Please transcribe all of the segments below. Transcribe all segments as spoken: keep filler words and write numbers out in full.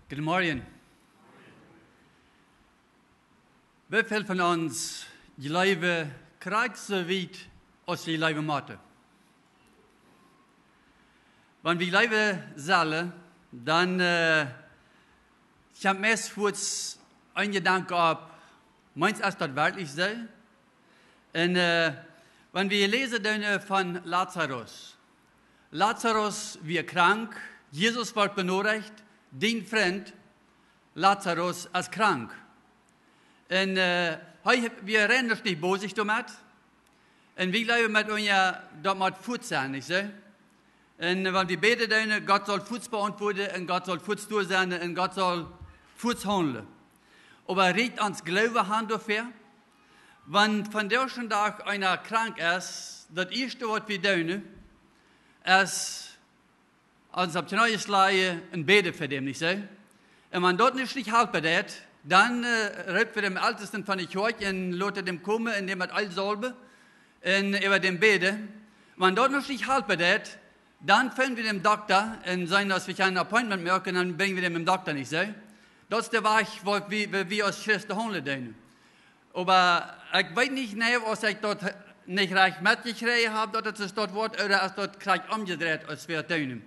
Guten Morgen. Woo väl von ons jleewen krakjt soo wiet aus see jleewen motten? Wan wie jleewen sellen, dan äh, kjemt meist fuaz een Jedanke opp: Meent eena daut werkjlich soo? Un äh, wan wie läsen dan äh, von Lazarus. Lazarus wia krank, Jesus wort benorecht, dien Frint Lazarus es krank. Un äh, hee, wie sent nich bosich doamet. Un wie jleewen met ons, daut mott fuaz sennen, nich soo? Un äh, wan wie bäden dan: Gott saul fuaz beauntwuaden un Gott saul fuaz doa sennen un Gott saul fuaz haundlen. Oba rieekjt ons Gloowen han doafäa? Wan vondoag dän Dach eena krank es, daut ieeschte waut wie doonen, es ons opp de Kjnees lajen un bäden fa dän, nich soo? Un wan daut nich, nich halpen deit, dan äh, roopen wie dän Eltesten von de Kjoakj un loten dän komen un dän met Eelj saulwen un äwa dän bäden. Wan daut nich, nich halpen deit, dan foon wie dän Dokta un sajen, aus wie een Appointment moaken, dan brinjen wie dän Dokta, nich soo? Daut es de Wajch, waut wie, waut wie aus Christen haundlen doonen. Oba ekj weet nich jeneiw, aus ekj daut nich rajcht metjekjräajen hab, daut et soo steit, ooda es daut krakjt omjedreit, aus wie daut doonen.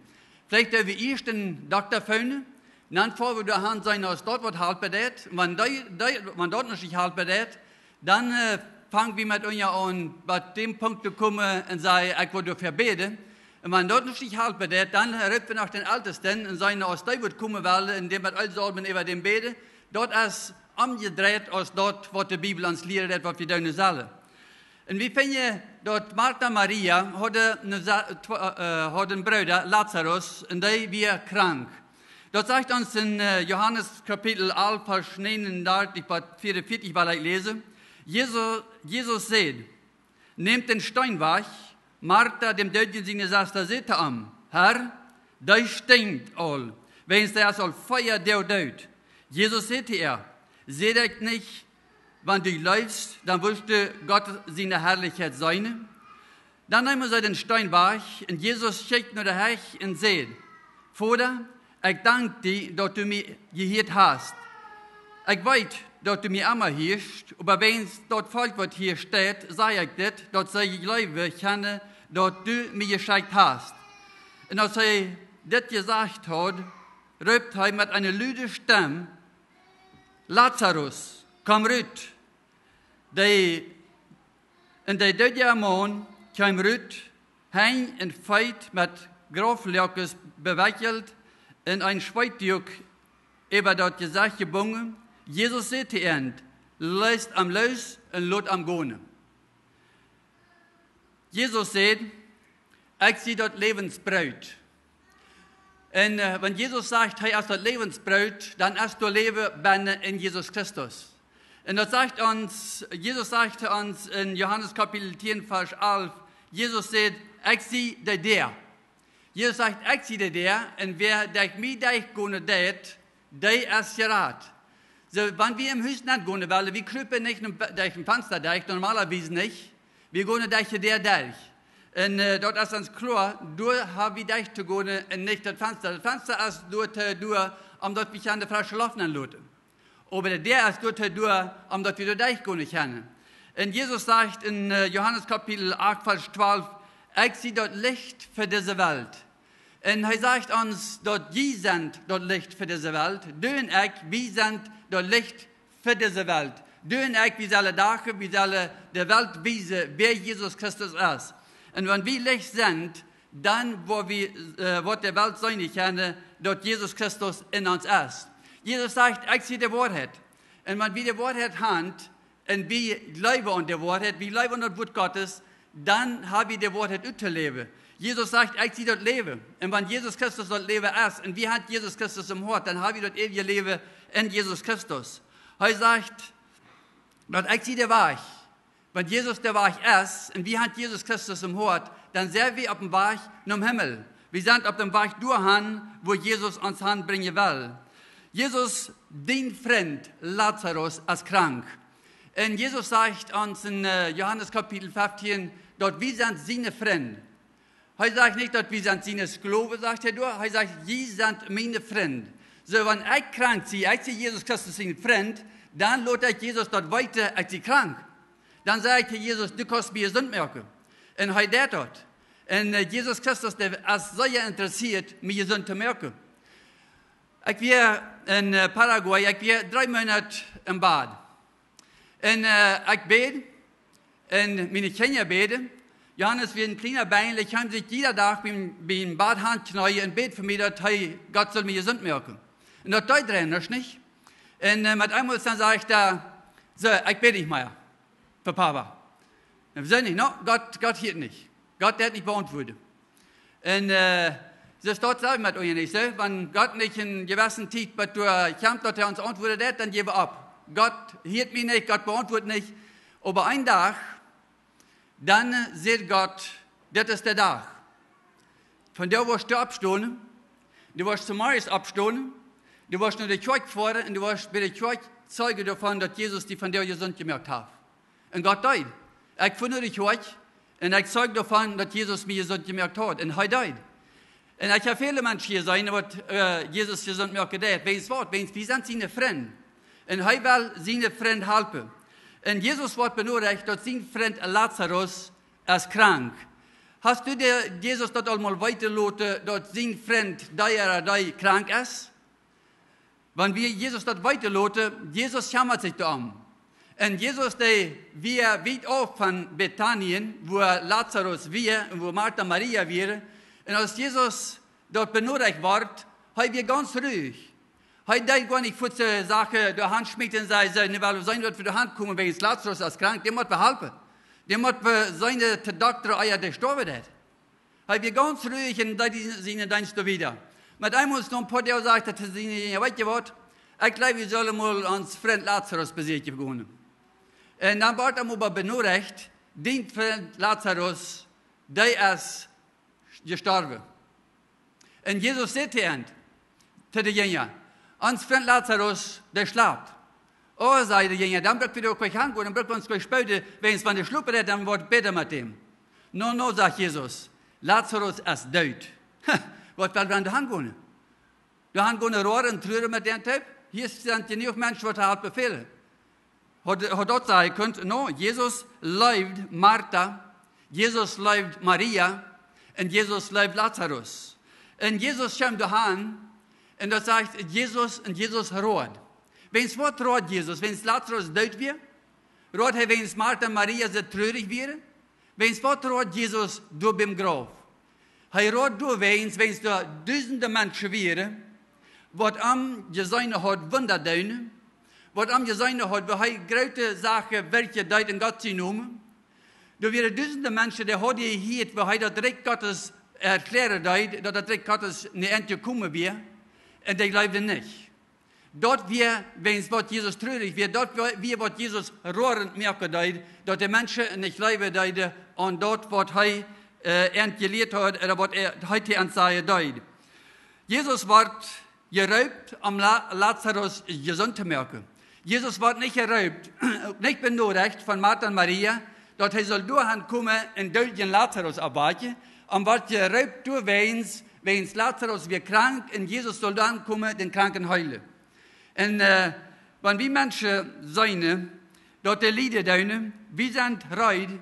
Veleicht doo wie ieescht dän Dokta foonen, dan foa wie doahan, sajen, aus daut waut halpen deit. Wan dee, dee, wan daut nich, nich halpen deit, dan äh, fang wie met ons aun, bat dän Punkt to komen un sajen: Ekj well doafäa bäden. Un wan daut nich, nich halpen deit, dan roopen wie noch dän Eltesten un sajen, aus dee woat komen wellen un dän met Eelj saulwen, äwa dän bäden. Daut es omjedreit aus daut, waut de Bibel ons lieren deit, waut wie doonen sellen. Un wie finjen, daut Martha un Maria hauden een Sa-, tw-, äh, hauden een Brooda, Lazarus, un dee wia krank. Daut sajcht ons en äh, Johanes Kapitel alf, Varsch negenunddreißig bat vierenvierzig, well ekj läsen. Jesus, Jesus säd: Nämt dän Steen wajch. Martha, däm Doodjen siene Sesta, säd to am: Herr, dee stinkjt aul, wäajens dee es aul vea Doag doot. Jesus säd to äa: Säd ekj nich, wan du jleefst, dan wurscht du Gott siene Harlichkjeit seenen? Dan neemen see dän Steen wajch, un Jesus kjikjt no de Hecht un säd: Voda, ekj dank die, daut du mie jehieet hast. Ekj weet, daut du mie emma hieescht, oba wäajens daut Volkj, waut hia steit, saj ekj dit, daut see jleewen kjennen, daut du mie jeschekjt hast. Un aus hee dit jesajcht haud, roopt hee met eene lude Stemm: Lazarus, komm rut! Dee, un de doodja Maun kjeem rut, Henj un Feet met Grauflakes bewekjelt un een Schweetduak äwa daut Jesecht jebungen. Jesus säd to an: Leest am loos un lot am gonen. Jesus säd: Ekj sie daut Läwensbroot. Un äh, wan Jesus sajcht, hee es daut Läwensbroot, dan es daut Läwen bennen en Jesus Christus. Un daut sajcht ons, Jesus sajcht ons en Johanes Kapitel tieen, Varsch alf, Jesus säd: Ekj sie de Däa. Jesus sajcht: Ekj sie de Däa, un wäa derch mie derchgonen deit, dee es jerat. Soo, wan wie em Hus nenn gonen wellen, wie krupen nich em Fe-, derch een Fensta derch, normalerwies nich. Wie gonen derch de Däa derch. Un äh, daut es ons kloa, doa ha wie derch to gonen un nich daut Fensta. Daut Fensta es doa too doa, om daut wie kjennen fresche Loft nenloten. Oba de Däa es doa too doa, om daut wie doa derchgonen kjennen. Un Jesus sajcht en äh, Johanes Kapitel acht, Varsch twalf: Ekj sie daut Licht fa dise Welt. Un hee sajcht ons, daut jie sent daut Licht fa dise Welt. Du un ekj, wie sent daut Licht fa dise Welt. Du un ekj, wie sellen dagen, wie sellen de Welt wiesen, wäa Jesus Christus es. Un wan wie Licht sent, dan woa wie, äh, woat de Welt seenen kjennen, daut Jesus Christus en ons es. Jesus sajcht: Ekj sie de Woarheit. Un wan wie de Woarheit han, un wie jleewen aun de Woarheit, wie jleewen aun daut Wuat Gottes, dan ha wie de Woarheit uttoläwen. Jesus sajcht: Ekj sie daut Läwen. Un wan Jesus Christus daut Läwen es, un wie han Jesus Christus em Hoat, dan ha wie daut eewje Läwen en Jesus Christus. Hee sajcht, daut ekj sie de Wajch. Wan Jesus de Wajch es, un wie han Jesus Christus em Hoat, dan sent wie opp dän Wajch nom Himmel. Wie sent opp dän Wajch doahan, wua Jesus ons hanbrinjen well. Jesus, dien Frint Lazarus es krank. Un Jesus sajcht ons en äh, Johanes Kapitel feftieen, daut wie sent siene Frind. Hee sajcht nich, daut wie sent siene Sklowen, sajcht hee doa. Hee sajcht: Jie sent miene Frind. Soo, wan ekj krank sie, ekj sie Jesus Christus sien Frint, dan lot ekj Jesus daut weeten, ekj sie krank. Dan saj ekj to Jesus: "Du kaust mie jesunt moaken." Un hee deit daut. Un, äh, Jesus Christus, dee es sea interessieet, mie jesunt to moaken. Ekj wia en, äh, Paraguay, ekj wia dree Moonat em Bad. Un, äh, ekj bäd, un miene Kjinja bäden. Johannes wia een kjliena Bengel, dee kjeem sikj jieda Dach biem, biem Bad hankjneeen un bäd fa mie, daut hee, Gott sull mie jesunt moaken. Un daut deed hee nich, nich? Un, äh, met eemol dan sajcht hee: "Soo, ekj bäd nich mea fa Papa." Un wie säden: "No, Gott, Gott hieet nich. Gott deit nich beauntwuaden." Un, äh, soo es daut selfst met ons, nich soo? Wan Gott nich eene jewesse Tiet bat doa kjemt, daut hee ons auntwuaden deit, dan jäw wie opp. Gott hieet mie nich, Gott beauntwuat nich. Oba een Dach, dan, äh, sajcht Gott: "Dit es de Dach. Vondoag woascht du oppstonen, du woascht zemorjes oppstonen, du woascht no de Kjoakj foaren un du woascht bie de Kjoakj zeijen doavon, daut Jesus die vondoag jesunt jemoakt haft." Un Gott deed. Ekj foa no de Kjoakj un ekj zeig doavon, daut Jesus mie jesunt jemoakt haud. Un hee deed. Un ekj hab väle Menschen jeseenen, waut, äh, Jesus jesunt moaken deed. Wäajens waut? Wäajens wie sent siene Frind. Un hee well siene Frind halpen. Un Jesus woat benorecht, daut sien Frint Lazarus es krank. Hast du de, Jesus daut aul mol weeten loten, daut sien Frint, dee, dee krank es? Wan wie Jesus daut weeten loten, Jesus kjemmat sikj doarom. Un Jesus, dee wia wiet auf von Betanien, wua Lazarus wia un wua Marta un Maria wieren. Un aus Jesus daut benorecht wort, hee wia gaunz ruhig. Hee deed goanich fuaz de Sachen doa hanschmieten un säd: "Soo, nu well wie seenen, daut wie doa hankomen, wäajens Lazarus es krank, dän mott wie halpen. Dän mott wie seenen, de Dokta, ea dee stoawen deit." Hee wia gaunz ruhig un deed sienen Deenst wieda. Met eemol no een poa Doag sajcht hee to siene Jinja: "Weet jie waut? Ekj jleew, wie sellen mol onsen Frint Lazarus besieekjen gonen." Un dan wort am oba benorecht: "Dien Frint Lazarus, dee es jestorwen." Un Jesus säd to an, to de Jinja: "Ons Frint Lazarus, dee schlapt." "Oh", säden de Jinja, "dan bruck wie doa uk nich hangonen, dan bruck wie ons nich spoden, wäajens wan dee schlopen deit, dan woat et bäta met däm." "No, no", sajcht Jesus, "Lazarus es doot." "Waut well wie dan doa hangonen? Doa hangonen roaren un truaren met dän Typ? Hia sent jenuach Menschen, waut halpen fälen." Haud, haud daut sajen kunt? No, Jesus leeft Marta, Jesus leeft Maria un Jesus leeft Lazarus. Un Jesus kjeem doa han un daut sajcht Jesus, un Jesus road. Wäajens waut road Jesus? Wäajens Lazarus doot wia? Road hee wäajens Marta un Maria soo trurich wieren? Wäajens waut road Jesus doa biem Grauf? Hee road doawäajens, wäajens doa dusende Menschen wieren, waut am jeseenen haud Wunda doonen, waut am jeseenen haud, woo hee groote Sachen werkjlich deed en Gott sienen Nomen. Doa wieren dusende Menschen, dee hauden jehieet, woo hee daut Rikj Gottes erkjläaren deed, daut daut Rikj Gottes nu endlich jekomen wia, un dee jleewden nich. Daut wia, wäajens waut Jesus trurich wia, daut wia, wia waut Jesus roarent moaken deed, daut de Menschen nich jleewen deeden aun daut, waut hee, äh, an jelieet haud, ooda waut hee, hee to an sajen deed. Jesus wort jeroopt, om La-, Lazarus jesunt to moaken. Jesus wort nich jeroopt, uk nich benorecht von Marta un Maria, daut hee sull doa hankomen un doodjen Lazarus oppwakjen. Am wort jeroopt doawäajens, wäajens Lazarus wia krank un Jesus sull doa hankomen, dän Kranken heelen. Un, äh, wan wie Menschen seenen, daut dee lieden doonen, wie sent reed,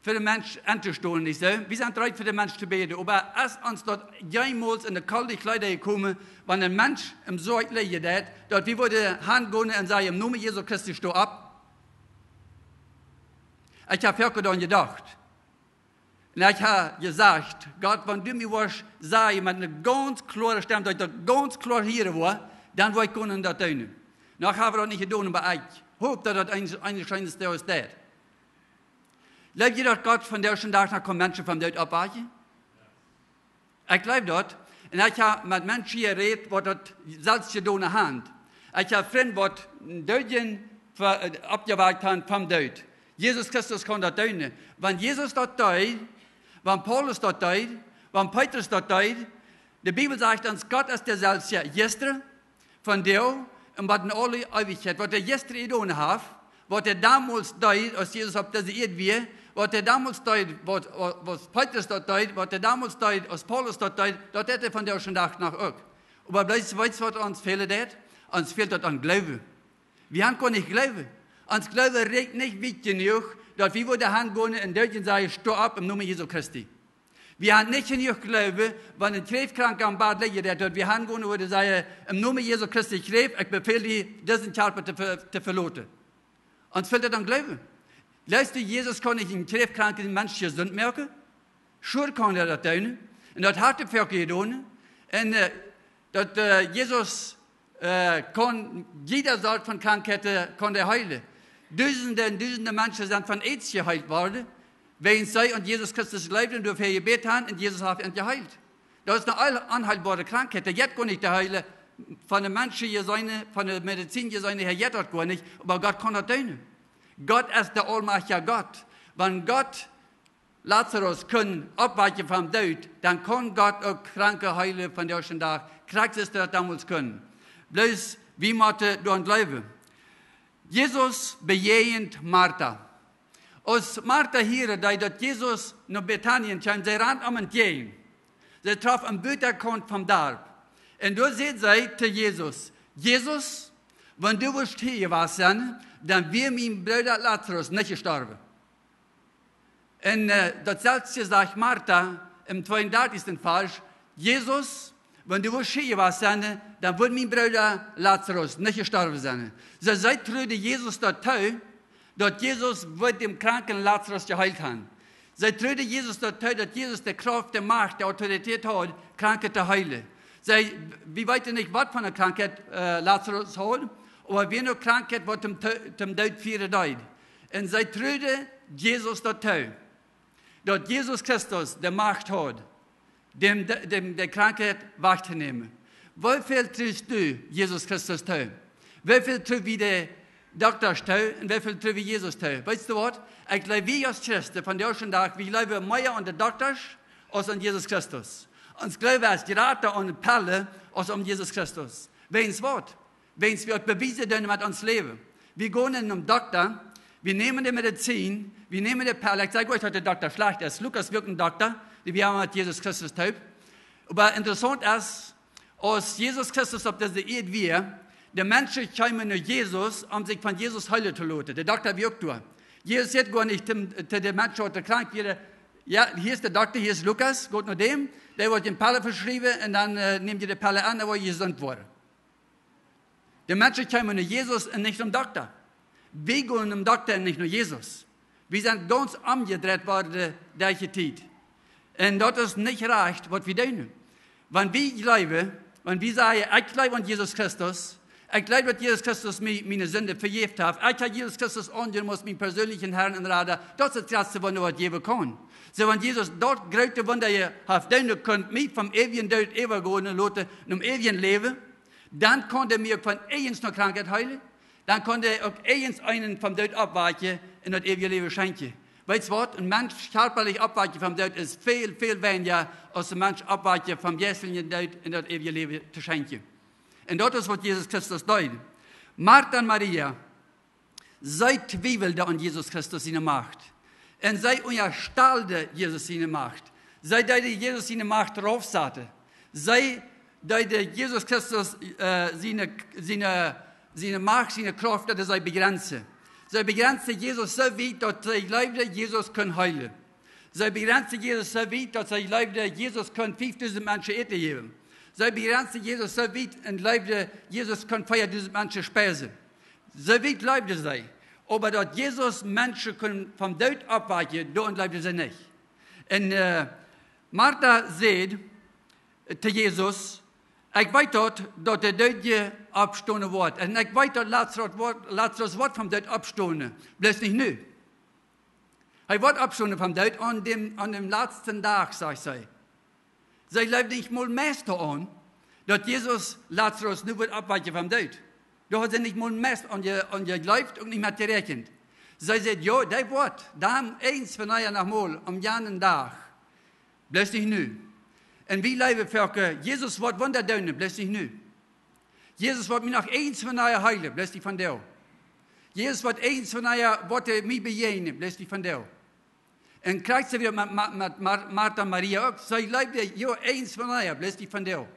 fa dän Mensch auntostonen, nich soo? Wie sent reed, fa dän Mensch to bäden. Oba es ons daut jemols en de kolde Kjleeda jekomen, wan een Mensch em Soakj lijen deit, daut wie wudden hangonen un sajen: "Em Nomen Jesus Christus, sto opp"? Ekj hab foaken doaraun jedocht. Un ekj hab jesajcht: "Gott, wan du mie wurscht sajen met eene gaunz kloare Stemm, daut ekj daut gaunz kloa hieren wudd, dan wudd ekj gonen daut doonen." Nu, ekj hab daut nich jedonen, oba ekj hop, daut daut een, een scheenet Doag es, daut. Jleew jie, daut Gott vondoag dän Dach noch kaun Menschen vom Doot oppwakjen? Ekj jleew daut. Un ekj hab met Menschen jerät, waut daut selfst jedonen haben. Ekj hab Frind, waut Doodje ver-, äh, oppjewakjt haben vom Doot. Jesus Christus kaun daut doonen. Wan Jesus daut deed, wan Paulus daut deed, wan Petrus daut deed, de Bibel sajcht ons, Gott es deselwja jistren, vondoag un bat en aule Eewichkjeit. Waut hee jistren jedonen haft, waut hee donmols deed, aus Jesus opp dise Ieed wia, waut hee donmols deed, waut, waut, waut Petrus daut deed, waut hee donmols deed, aus Paulus daut deed, daut deit hee vondoag dän Dach noch uk. Oba bloos, weetst waut ons fälen deit? Ons fält daut aun Gloowen. Wie haben goanich Gloowen. Ons Gloowen rieekjt nich wiet jenuach, daut wie wudden hangonen un derch un sajen: "Sto opp em Nomen Jesu Christi." Wie haben nich jenuach Gloowen, wan een Kjräftkranka aum Bad licht, daut wie hangonen wudden sajen: "Em Nomen Jesu Christi Kjräft, ekj befäl die, disen Kjarpa to ve-, to veloten." Ons fält daut aun Gloowen. Jleefst du, Jesus kaun nich een kjräftkranken Mensch jesunt moaken? Sure kaun hee daut doonen. Un daut haft hee foaken jedonen. Un, äh, daut, äh, Jesus, äh, kaun jiede Sort von Krankheit, äh, kaun hee heelen. Dusende un dusende Menschen sent von Aids jeheelt worden, wiels see aun Jesus Christus jleewden un doafäa jebät haben un Jesus haft an jeheelt. Daut es eene aul-, onheilboare Krankheit. Dee jeit goanich to heelen. Von de Menschen jeseenen, von de Medizin jeseenen, hee jeit daut goanich, oba Gott kaun daut doonen. Gott es de aulmajchtja Gott. Wan Gott Lazarus kunn oppwakjen vom Doot, dan kaun Gott uk Kranke heelen vondoag dän Dach. Krakjt soo aus hee daut donmols kunn. Bloos, wie motten doaraun jleewen. Jesus bejäajent Marta. Aus Marta hieed, daut, daut Jesus no Betanien kjeem, see rand am entjäajen. See trof aum Butakaunt vom Darp. Un doa säd see to Jesus: "Jesus, wan du wurscht hia jewast sennen, dan wia mien Brooda Lazarus nich jestorwen." Un, äh, daut selwje sajcht Marta em tweeundartichsten Varsch: "Jesus, wan du wurscht hia jewast sennen, dan wudd mien Brooda Lazarus nich jestorwen sennen." See, see trude Jesus daut too, daut Jesus wudd dän kranken Lazarus jeheelt haben. See trude Jesus daut too, daut Jesus de Krauft, de Macht, de Autoritäet haud, Kranke to heelen. See, wie weeten nich, waut fa eene Krankheit, äh, Lazarus haud, oba wia eene Krankheit, waut am to-, toom Doot fieren deed. Un see trude Jesus daut too, daut Jesus Christus de Macht haud, däm, däm, de Krankheit wajchtonämen. Woo väl trust du Jesus Christus too? Woo väl tru wie de Doktasch too un woo väl tru wie Jesus too? Weetst du waut? Ekj jleew, wie aus Christen vondoag dän Dach, wie jleewen mea aun de Doktasch aus aun Jesus Christus. Ons Gloowen es jrata aun de Pellen aus aun Jesus Christus. Wiels waut? Wiels wie daut bewiesen doonen met ons Läwen. Wie gonen nom Dokta, wie nämen de Medizin, wie nämen de Pellen. Ekj saj nich, daut de Dokta schlajcht es. Lukas wia uk een Dokta, dee wia met Jesus Christus toop. Oba interessaunt es, aus Jesus Christus opp dise Ieed wia, de Menschen kjeemen no Jesus, om sikj von Jesus heelen to loten. De Dokta wia uk doa. Jesus säd goanich to, to de Menschen, waut krank wieren: "Jo, hia es de Dokta, hia es Lukas, got no däm, dee woat junt Pellen veschriewen un dan, äh, nämt jie de Pellen aun, dan woa jie jesunt woaren." De Menschen kjeemen no Jesus un nich nom Dokta. Wie gonen nom Dokta un nich no Jesus. Wie sent gaunz omjedreit worden derch de Tiet. Un daut es nich rajcht, waut wie doonen. Wan wie jleewen, wan wie sajen: "Ekj jleew aun Jesus Christus, ekj jleew, daut Jesus Christus mie miene Sind vejäft haft, ekj hab Jesus Christus aunjenomen aus mienen perseenlichen Herrn un Rada", daut es daut jratste Wunda, waut jäwen kaun. Soo, wan Jesus daut groote Wunda haft doonen kunt, mie vom eewjen Doot äwagonen loten nom eewjen Läwen, dan kaun hee mie uk von irjent eene Krankheit heelen. Dan kaun hee uk irjent eenen vom Doot oppwakjen un daut eewje Läwen schenkjen. Weetst waut? Een Mensch kjarpalich oppwakjen vom Doot es väl, väl weinja aus een Mensch oppwakjen vom jeistlichen Doot un daut eewje Läwen to schenkjen. Un daut es, waut Jesus Christus deed. Marta un Maria, see twiewelden aun Jesus Christus siene Macht. Un see unjastalden Jesus siene Macht. See deeden Jesus siene Macht raufsaten. See deeden Jesus Christus, äh, siene, siene, siene Macht, siene Krauft, daut see bejrenzen. See bejrenzen Jesus soo wiet, daut see jleewden, Jesus kunn heelen. See bejrenzen Jesus soo wiet, daut see jleewden, Jesus kunn fiefdusent Menschen Äten jäwen. See bejrenzen Jesus soo wiet un jleewden, Jesus kunn veadusent Menschen speisen. Soo wiet jleewden see. Oba daut Jesus Menschen kunn vom Doot oppwakjen, doaraun jleewden see nich. Un, äh, Marta säd to Jesus: "Ekj weet daut, daut de Doodje oppstonen woat. Un ekj weet, daut Lazarus woat, Lazarus woat vom Doot oppstonen. Bloos nich nu." Hee woat oppstonen vom Doot aun däm, aun däm latsten Dach, sajcht see. See jleewd nich mol mea doaraun, daut Jesus Lazarus nu woat oppwakjen vom Doot. Doa haud see nich mol mea aun je-, aun jejleewt un nich met jeräakjent. See säd: "Jo, dee woat dan eens von ea noch mol aum janen Dach. Bloos nich nu." Un wie jleewen foaken, Jesus woat Wunda doonen, bloos nich nu. Jesus woat mie noch eens von ea heelen, bloos nich vondoag. Jesus woat eens von ea, woat hee mie bejäajnen, bloos nich vondoag. Un krakjt soo wia daut met, met, met Mar-, Marta un Maria uk. See jleewden, jo, eens von ea, bloos nich vondoag.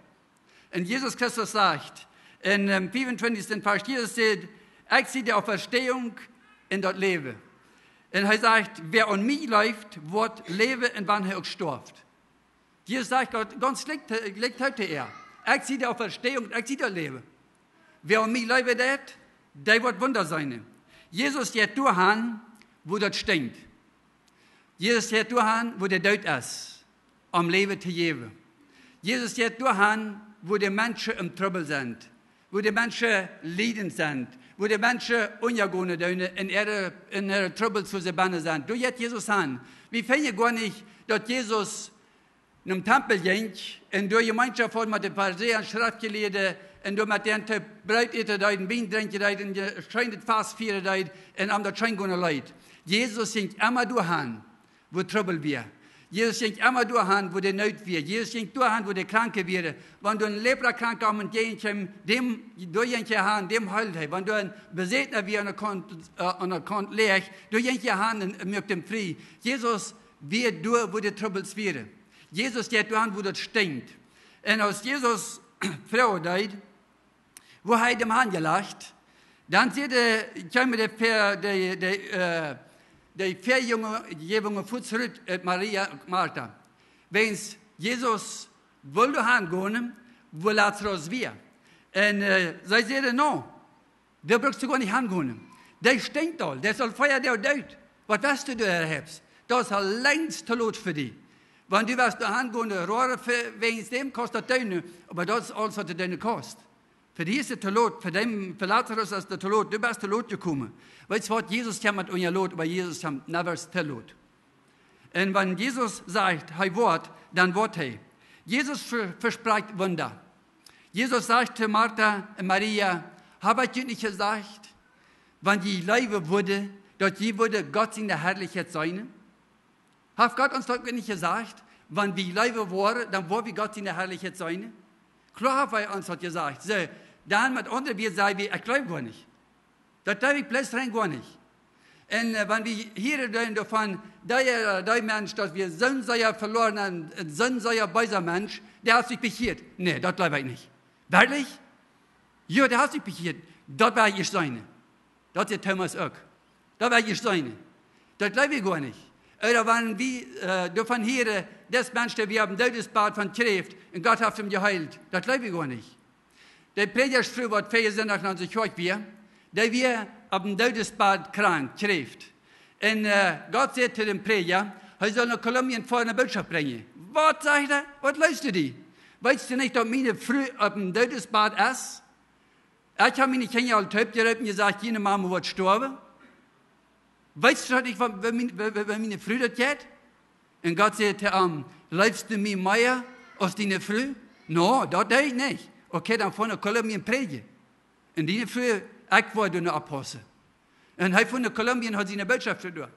Un Jesus Christus sajcht en dän fiefuntwintichsten Varsch, Jesus sajcht: "Ekj sie de Auferstehung un daut Läwen." Un hee sajcht: "Wäa aun mie jleeft, woat läwen, un wan hee uk stoaft." Jesus sajcht Gott gaunz jlikj, jlikj to äa: "Ekj sie de Auferstehung, ekj sie daut Läwen. Wäa aun mie jleewen deit, dee woat Wunda seenen." Jesus jeit doahan, wua daut stinkjt. Jesus jeit doahan, wua de Doot es, om Läwen to jäwen. Jesus jeit doahan, wua de Menschen em Trubbel sent, wua de Menschen liedent sent, wua de Menschen unjagonen doonen, en äare, en äare Trubbels, wua see bennen sent. Doa jeit Jesus han. Wie finjen goanich, daut Jesus nom Tempel jinkj un doa Jemeenschoft haud met de Farisäa un Schreftjelieede un doa met dän to Broot äten deed un Wien drinkjen deed un je-, scheenet Fast fieren deed un am daut scheen gonen leet. Jesus jinkj emma doahan, wua Trubbel wia. Jesus jinkj emma doahan, wua de Noot wia. Jesus jinkj doahan, wua de Kranke wieren. Wan doa een Leprakranka aum entjäajen kjeem, däm, doa jinkj hee han, däm heeld hee. Wan doa een Besätna wia aun de Kaunt, äh, aun de Kaunt läach, doa jinkj hee han un, un muak däm frie. Jesus wia doa, wua de Trubbels wieren. Jesus jeit doahan, wua daut stinkjt. Un aus Jesus froagen deed, wua hee däm han jelajcht, dan säd de, kjeemen de Ver-, de, de, äh, de Verjäwungen fuaz rut ut Maria un Marta. Wäajens Jesus wull doahan gonen, wua Lazarus wia. Un, äh, see säden: "No, doa brukst du goanich han gonen. Dee stinkjt aul, dee es aul vea Doag doot. Waut west du doa hebst? Daut es aul lenjst to lot fa die. Wan du west doahan gonen, roaren fa, wäajens däm kaust daut doonen, oba daut es aules, waut daut doonen kaust. Fa die es et to lot, fa däm, fa Lazarus es et to lot, du best to lot jekomen." Weetst waut, Jesus kjemt met unja lot, oba Jesus kjemt never to lot. Un wan Jesus sajcht, hee woat, dan woat hee. Jesus ve-, vesprakjt Wunda. Jesus sajcht to Marta un Maria: "Hab ekj junt nich jesajcht, wan jie jleewen wudden, daut jie wudden Gott siene Harlichkjeit seenen?" Haft Gott ons daut nich jesajcht, wan wie jleewen woaren, dan woa wie Gott siene Harlichkjeit seenen? Kloa haft hee ons daut jesajcht. Soo, dan met aundre Wieed saj wie: "Ekj jleew goanich. Daut jleew ekj bloos rein goanich." Un, äh, wan wie hieren dan doavon, dee, äh, dee Mensch, daut wia soon sea veloaren un, un soon sea beesa Mensch, dee haft sikj bekjieet. Nä, daut jleew ekj nich. Werkjlich? Jo, dee haft sikj bekjieet. Daut woa ekj seenen. Daut säd Thomas uk. Daut woa ekj seenen. Daut jleew ekj goanich. Ooda wan wie, äh, doavon hieren, dis Mensch, dee wia oppem Doodesbad von Kjräft un Gott haft am jeheelt. Daut jleew ekj goanich. De Prädjaschfru, waut väajen Sindach en onse Kjoakj wia, dee wia oppem Doodesbad krank, Kjräft. Un, äh, Gott säd to dän Prädja, hee saul no Kolumbien foaren, ne Bootschoft brinjen. Waut, sajcht hee, waut leefst du die? Weetst du nich, daut miene Fru oppem Doodesbad es? Ekj hab miene Kjinja aul toop jeroopen un jesajcht: "June Mame woat stoawen." Weetst du daut nich, woo, woo mien-, woo, woo, woo miene Fru daut jeit? Un Gott säd to am: "Leefst du mie mea aus diene Fru?" "No, daut doo ekj nich." "Okay, dan foa no Kolumbien prädjen. Un diene Fru, ekj woa doa no oppaussen." Un hee foa no Kolumbien, haud siene Bootschoft doa.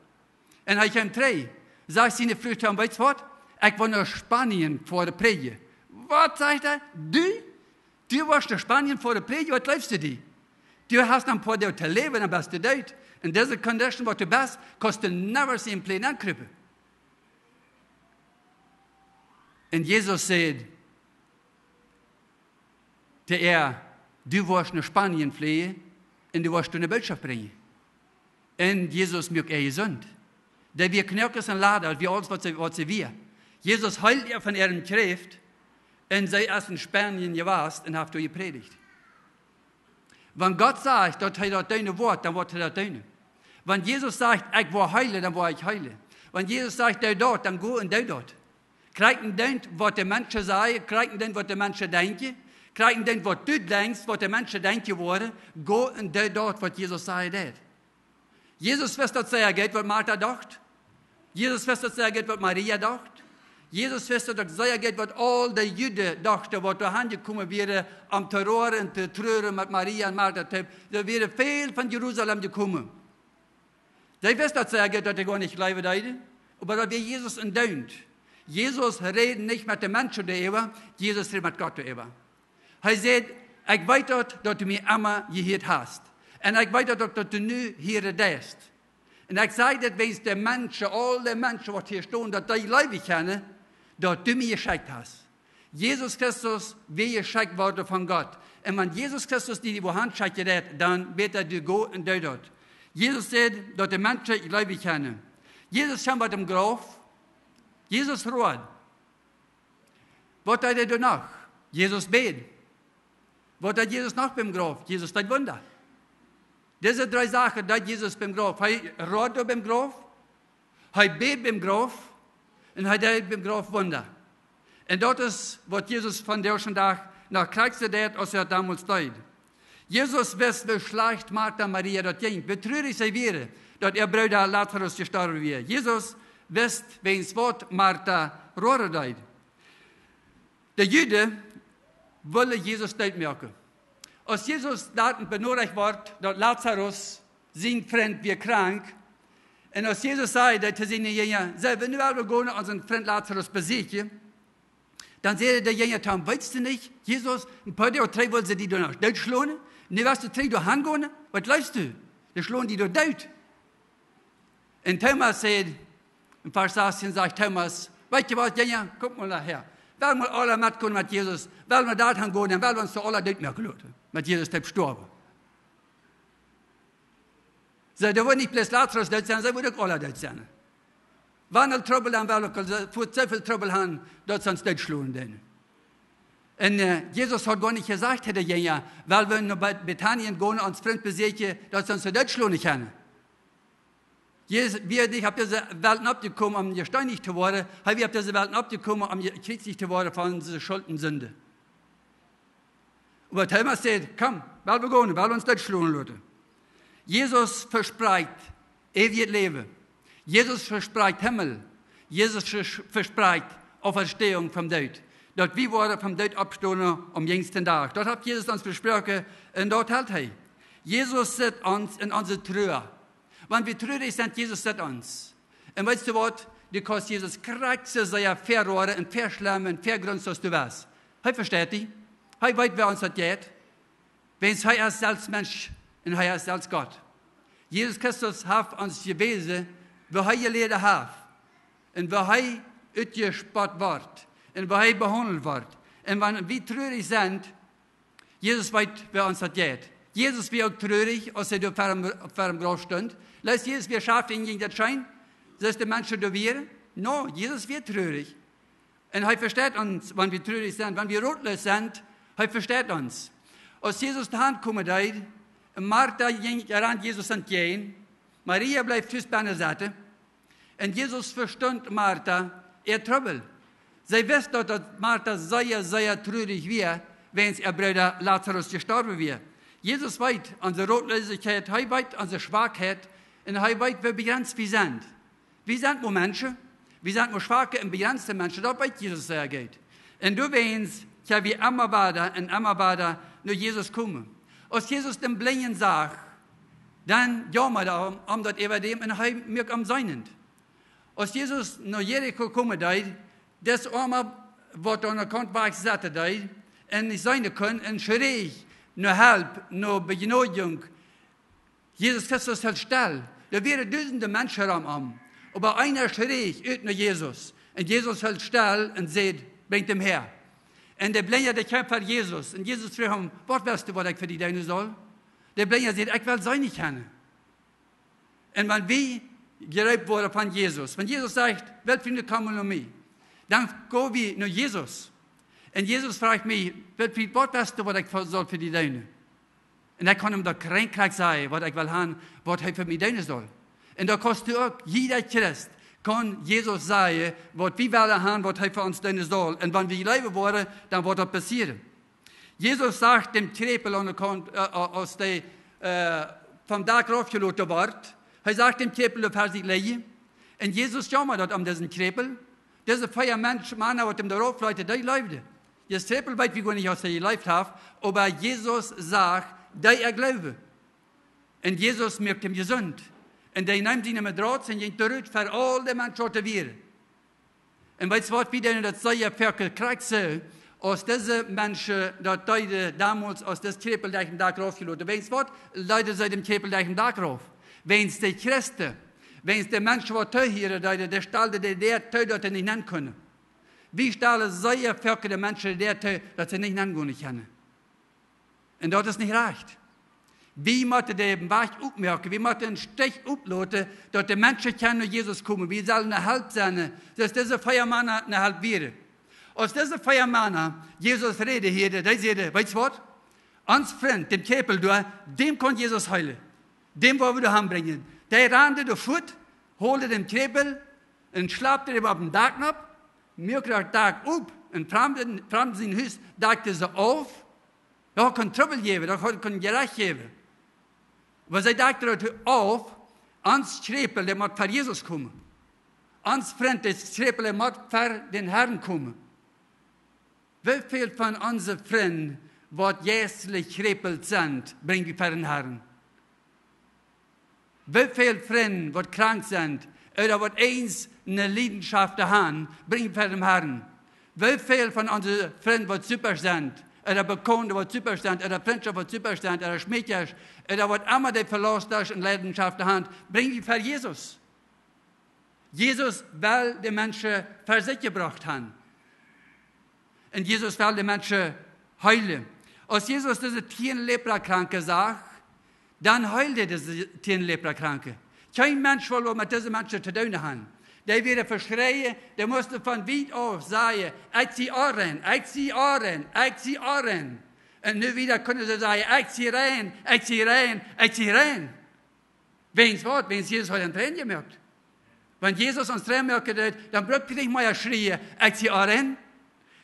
Un hee kjeem trigj. Sajcht siene Fru to am: "Weetst waut? Ekj woa no Spanien foaren prädjen." "Waut?" sajcht hee. "Du? Du woascht no Spanien foaren prädjen? Waut leefst du die? Du hast noch een poa Doag to läwen, dan best du doot. En dise condition, waut du best, kaust du never see een Plän aunkriepen." Un Jesus säd to äa: "Du woascht no Spanien flieen un du woascht doa ne Bootschoft brinjen." Un Jesus muak äa jesunt. Dee wia knoakes un ladich, wia aules, waut see, waut see wia. Jesus heeld äa von äare Kjräft un see es en Spanien jewast un haft doa jeprädicht. Wan Gott sajcht, daut hee daut doonen woat, dan woat hee daut doonen. Wan Jesus sajcht: "Ekj woa heelen", dan woa ekj heelen. Wan Jesus sajcht: "Doo daut", dan go un doo daut. Krakjt nich doonen, waut de Menschen sajen, krakjt nich doonen, waut de Menschen denkjen, krakjt nich doonen, waut du denkjst, waut de Menschen denkjen woaren, go un doo daut, waut Jesus sajen deit. Jesus wist daut sea goot, waut Marta docht. Jesus wist daut sea goot, waut Maria docht. Jesus wist daut sea goot, waut aul de Juden dochten, waut doa hanjekomen wieren, om to roaren un to truaren met Maria un Marta toop. Doa wieren väl von Jerusalem jekomen. Dee wist daut sea goot, daut dee goanich jleewen deeden, oba daut wia Jesus endoont. Jesus räd nich met de Menschen doaräwa, Jesus räd met Gott doaräwa. Hee säd: "Ekj weet daut, daut du mie emma jehieet hast. Un ekj weet daut, daut, daut du nu hieren deist. Un ekj saj dit wäajens de Menschen, aul de Menschen, waut hia stonen, daut dee jleewen kjennen, daut du mie jeschekjt hast. Jesus Christus wia jeschekjt worden von Gott. Un wan Jesus Christus die, die woa han schekjen deit, dan bäta du go un doo daut. Jesus sajcht, daut de Menschen jleewen kjennen. Jesus kjeem ut däm Grauf. Jesus road. Waut deed hee doa noch? Jesus bäd. Waut deed Jesus noch biem Grauf? Jesus deed Wunda. Dise dree Sachen deed Jesus biem Grauf. Hee road doa biem Grauf, hee bäd biem Grauf un hee deed biem Grauf Wunda. Un daut es, waut Jesus vondoag dän Dach noch krakjt soo deit, aus hee daut domols deed. Jesus wist, woo schlajcht Martha un Maria daut jinkj, woo trurich see wieren, daut äa Brooda Lazarus jestorwen wia. Jesus wist, wäajens waut Martha roaren deed. De Juden wullen Jesus dootmoaken. Aus Jesus doawäajen benoadicht wort, daut Lazarus, sien Frint, wia krank, un aus Jesus säd daut to siene Jinja: "Soo, wie woaren nu gonen onsen Frint Lazarus besieekjen", dan säden de Jinja to am: "Weetst du nich, Jesus, een poa Doag trigj wullen see die doa noch dootschlonen? Nu woascht du trigj doa han gonen? Waut jleefst du? Dee schlonen die doa doot." Un Thomas sajcht, en Varsch sastieen sajcht Thomas: "Weetst du waut, Jinja, kjemt mol häa. Wie woaren mol aula metgonen met Jesus, wie woaren doa han gonen un wie woaren ons doa aula dootmoaken loten, met Jesus doa stoawen." See, doa woat nich bloos Lazarus doot sennen, see woaren uk aula doot sennen. Wan aul Trubbel, dan woaren wie uk aul soo, soo väl Trubbel han, daut see ons dootschlonen doonen. Un, äh, Jesus haud goanich jesajcht to de Jinja: "Wie woaren no Bet-, Bethanien gonen, onsen Frint besieekjen, daut see ons dootschlonen kjennen." Jesus wia nich opp dise Welt oppjekomen, om jesteenicht to woaren. Hee wia opp dise Welt oppjekomen, om jekjriezicht to woaren fa onse Schult un Sind. Oba Thomas sajcht: "Komm, wie woaren gonen, wie woaren ons dootschlonen loten." Jesus vesprakjt eewjet Läwen. Jesus vesprakjt Himmel. Jesus ves-, vesprakjt Auferstehung vom Doot. Daut wie woaren vom Doot oppstonen aum jüngsten Dach. Daut haft Jesus ons vesproaken un daut helt hee. Jesus sitt ons en onse Trua. Wan wie trurich sent, Jesus sitt ons. Un weetst du waut? Du kaust Jesus krakjt soo sea veroaden un veschlemmen un vegrunsen aus du west. Hee vesteit die. Hee weet, woo ons daut jeit. Wäajens hee es selfst Mensch un hee es selfst Gott. Jesus Christus haft ons jewäsen, woo hee jeläden haft un woo hee utjespott wort un woo hee behaundelt wort. Un wan wie trurich sent, Jesus weet, woo ons daut jeit. Jesus wia uk trurich, aus hee doa ver däm, ver däm Grauf stunt. Leet Jesus, wia schauft, am jinkj daut scheen, soo aus de Menschen doa wieren? No, Jesus wia trurich. Un hee vesteit ons, wan wie trurich sent, wan wie rotloos sent, hee vesteit ons. Aus Jesus doa han komen deed, un Martha jinkj, rand Jesus entjäajen, Maria bleef tus bennen setten, un Jesus vestunt Martha äa Trubbel. See wist daut, daut Martha sea, sea trurich wia, wäajens äa Brooda Lazarus jestorwen wia. Jesus weet onse Rotloosichkjeit, hee weet onse Schwakheit un hee weet, woo bejrenst wie sent. Wie sent mau Menschen, wie sent mau schwake un bejrenste Menschen, daut weet Jesus sea goot. Un doawäajen kjenn wie emma wada un emma wada no Jesus komen. Aus Jesus dän Blinjen sach, dan jaumad hee om, om daut äwa däm un hee muak am seenen. Aus Jesus no Jericho komen deed, dis Oama, waut doa aun de Kaunt wajch sitten deed un nich seenen kunn un schräch no Help, no Bejnodjunk, Jesus Christus hilt stell. Doa wieren dusende Menschen rom am. Oba eena schräch ut no Jesus. Un Jesus hilt stell un säd: "Brinjt am häa." Un de Blinja, dee kjeem ver Jesus. Un Jesus fruach am: "Waut west du, waut ekj fa die doonen saul?" De Blinja säd: "Ekj well seenen kjennen." Un wan wie jereept woaren von Jesus, wan Jesus sajcht: "Wilt wie nu komen no mie?", dan go wie no Jesus. Un Jesus fruach mie: "Wilt wie, waut west du, waut ekj fa, saul fa die doonen?" Un ekj kaun am daut krakjt sajen, waut ekj well han, waut hee fa mie doonen saul. Un daut kaust du uk, jieda Christ kaun Jesus sajen, waut wie wellen han, waut hee fa ons doonen saul. Un wan wie jleewen woaren, dan woat daut passieren. Jesus sach dän Kjräpel aun de Kaunt, äh, aus dee, äh, vom Dak raufjeloten wort. Hee sach dän Kjräpel doa ver sikj lijen. Un Jesus jaumad daut om disen Kjräpel. Dise vea Mensch, Mana, waut am doa raufleeten, dee jleewden. Dis Kjräpel weet wie goanich, aus hee jeleeft haft, oba Jesus sach, dee äa Gloowen. Un Jesus muak am jesunt. Un dee neem siene Matrauz un jinkj trigj ver aul de Menschen, waut doa wieren. Un weetst waut, wie doonen daut sea foaken krakjt soo, aus dise Menschen daut deeden domols, aus dis Kjräpel derch dän Dak raufjeloten. Wäajens waut leeten see dän Kjräpel derch dän Dak rauf? Wäajens de Christen, wäajens de Menschen, waut toohieren deeden, dee stalden de Däa too, daut dee nich nenn kunnen. Wie stalen sea foaken de Menschen doatoo, daut see nich nengonen kjennen. Un daut es nich rajcht. Wie motten dän Wajch opmoaken, wie motten een Stich oploten, daut de Menschen kjennen no Jesus komen. Wie sellen ne Help sennen, soo aus dise vea Mana ne Help wieren. Aus dise vea Mana Jesus räden hieeden, dee säden: "Weetst waut? Ons Frint, dän Kjräpel doa, dän kaun Jesus heelen. Dän woa wie doa han brinjen." Dee randen doa fuat, holden dän Kjräpel un schlapten am opp dän Dak nopp, muaken daut Dak op un Framden, Framden sien Hus dakten see auf. Daut kunn Trubbel jäwen, daut kunn Jerecht jäwen. Oba see dakten daut auf, ons Kjräpel, dee mott ver Jesus komen. Ons Frint, dee Kjräpel, dee mott ver dän Herrn komen. Woo väl von onse Frind, waut jeistlich jekjräpelt sent, brinj wie ver dän Herrn? Woo väl Frind, waut krank sent, ooda waut eens ne Liedenschaft han, brinj wie ver dän Herrn? Woo väl von onse Frind, waut Supasch sent, ooda Bekaunde, waut Supasch sent, ooda Frintschoft, waut Supasch sent, ooda Schmeekjasch, ooda waut emma dee Velostasch un Liedenschaft han, brinj wie ver Jesus? Jesus well de Menschen ver sikj jebrocht han. Un Jesus well de Menschen heelen. Aus Jesus dise tieen Leprakranke sach, dan heeld hee dise tieen Leprakranke. Kjeen Mensch wull waut met dise Menschen to doonen han. Dee wieren veschräajen, dee musten von wiet auf sajen: "Ekj sie onrein, ekj sie onrein, ekj sie onrein." Un nu wieda kunnen see sajen: "Ekj sie rein, ekj sie rein, ekj sie rein." Wäajens waut? Wäajens Jesus haft an rein jemoakt. Wan Jesus ons rein moaken deed, dan bruck wie nich mea schrieen: "Ekj sie onrein."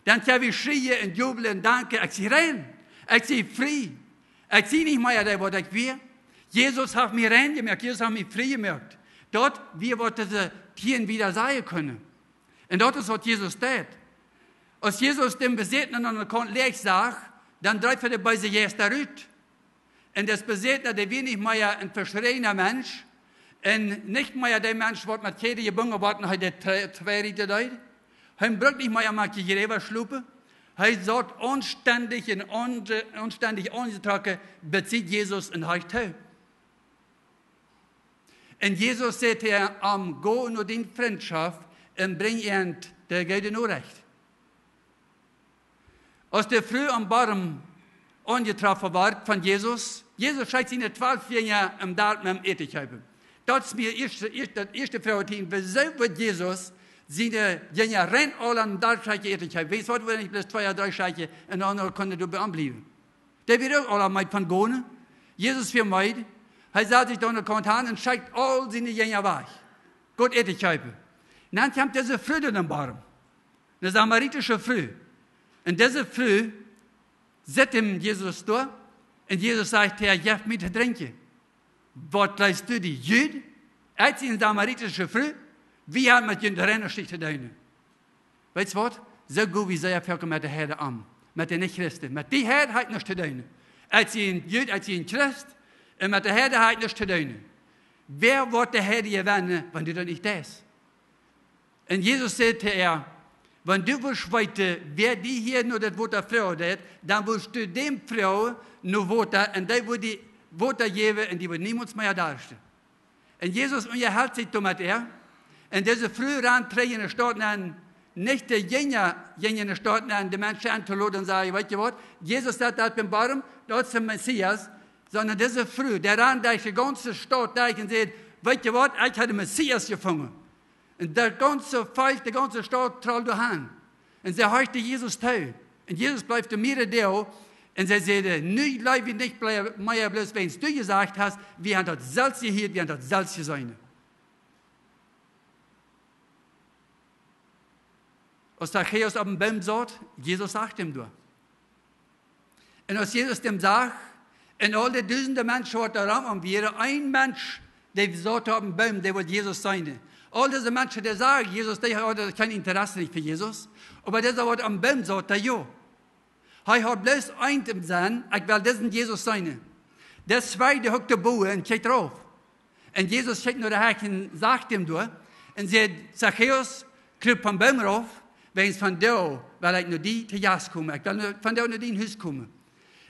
Dan kjenn wie schrieen un jublen un danken: "Ekj sie rein. Ekj sie frie. Ekj sie nich mea dee, waut ekj wia. Jesus haft mie rein jemoakt. Jesus haft mie frie jemoakt." Daut wia, waut dise tieen wieda sajen kunnen. Un daut es, waut Jesus deed. Aus Jesus dän Besätnen aun de Kaunt läajen sach, dan dreef hee de beese Jeista rut. Un dis Besätna, dee wia nich mea een veschräajna Mensch. Un nich mea dee Mensch, waut met Kjäden jebungen wort un hee de Tw-, Twei rieten deed. Hee bruck nich mea mank de Jräwa schlopen. Hee saut aunstendich un aun-, aunstendich aunjetrocken, bie Jesus un hee too. Un Jesus säd to am: "Go no diene Frintschoft un brinj an de goode Norecht." Aus de Fru aum Borm aunjetroffen wort von Jesus, Jesus schekjt siene twalf Jinja em Darp met am Äten kjeepen. Daut es mie ieescht, ieescht, daut ieeschte Froagtieekjen: Wuarom wudd Jesus siene Jinja rein aula em Darp schekjen Äten kjeepen? Wäajens waut, wudd hee nich bloos twee ooda dree schekjen un de aundre kunnen doa bie am bliewen? Dee wieren uk aula meed von gonen. Jesus wia meed. Hee sad sikj doa aun de Kaunt han un schekjt aul siene Jinja wajch, goot Äten kjeepen. Un dan kjemt dise Fru aum Borm, ne samaritische Fru. Un dise Fru sitt dän Jesus doa. Un Jesus sajcht to äa: "Jeff mie to drinkjen." "Waut jleefst du, du Jud?" Ekj sie ne samaritische Fru. Woo hab ekj met junt reine Schicht to doonen? Weetst waut? Soo go wie sea foaken met de Heiden om. Met de Nich-Christen. Met dee Heid hab ekj nuscht to doonen. Ekj sie een Jud, ekj sie een Christ. Un met de Heiden hab ekj nuscht to doonen. Wäa woat de Heiden jewennen, wan du daut nich deist? Un Jesus säd to äa: "Wan du wurscht weeten, wäa die hia no daut Wota froagen deed, dan wurscht du däm froagen no Wota un dee wudd die Wota jäwen un die wudd niemols mea darschten." Un Jesus unjahelt sikj doa met äa. Un dise Fru rant trigj enne Staut nenn, nich de Jinja jinjen enne Staut nenn, de Menschen entoloden un sajen: "Weetst du waut? Jesus sitt doa biem Borm, daut es de Messias." Sonda dise Fru, dee rant derch de gaunze Staut derch un säd: "Weetst du waut? Ekj hab dän Messias jefungen." Un daut gaunze Volkj, de gaunze Staut troll doa han. Un see horchten Jesus too. Un Jesus bleef doa mearere Doag. Un see säden: "Nu jleew wie nich bloo-, mea bloos wäajens du jesajcht hast, wie haben daut selfst jehieet, wie haben daut selfst jeseenen." Aus Zachäus oppem Boom saut, Jesus sach am doa. Un aus Jesus dän sach, un aul de dusende Menschen, waut doa rom am wieren, een Mensch, dee saut oppem Boom, dee wull Jesus seenen. Aul dise Menschen, dee sagen, Jesus, dee hauden kjeen Interesse nich fa Jesus. Oba dee, waut oppem Boom saut, dee jo. Hee haud bloos eent em Senn: "Ekj well disen Jesus seenen." Dee zweede hukt de Boa un kjikjt rauf. Un Jesus kjikjt no de Hecht un sach am doa un säd: "Zachäus, krup vom Boom rauf, wäajens vondoag well ekj no die to Jast komen. Ekj well no, vondoag no dien Hus komen."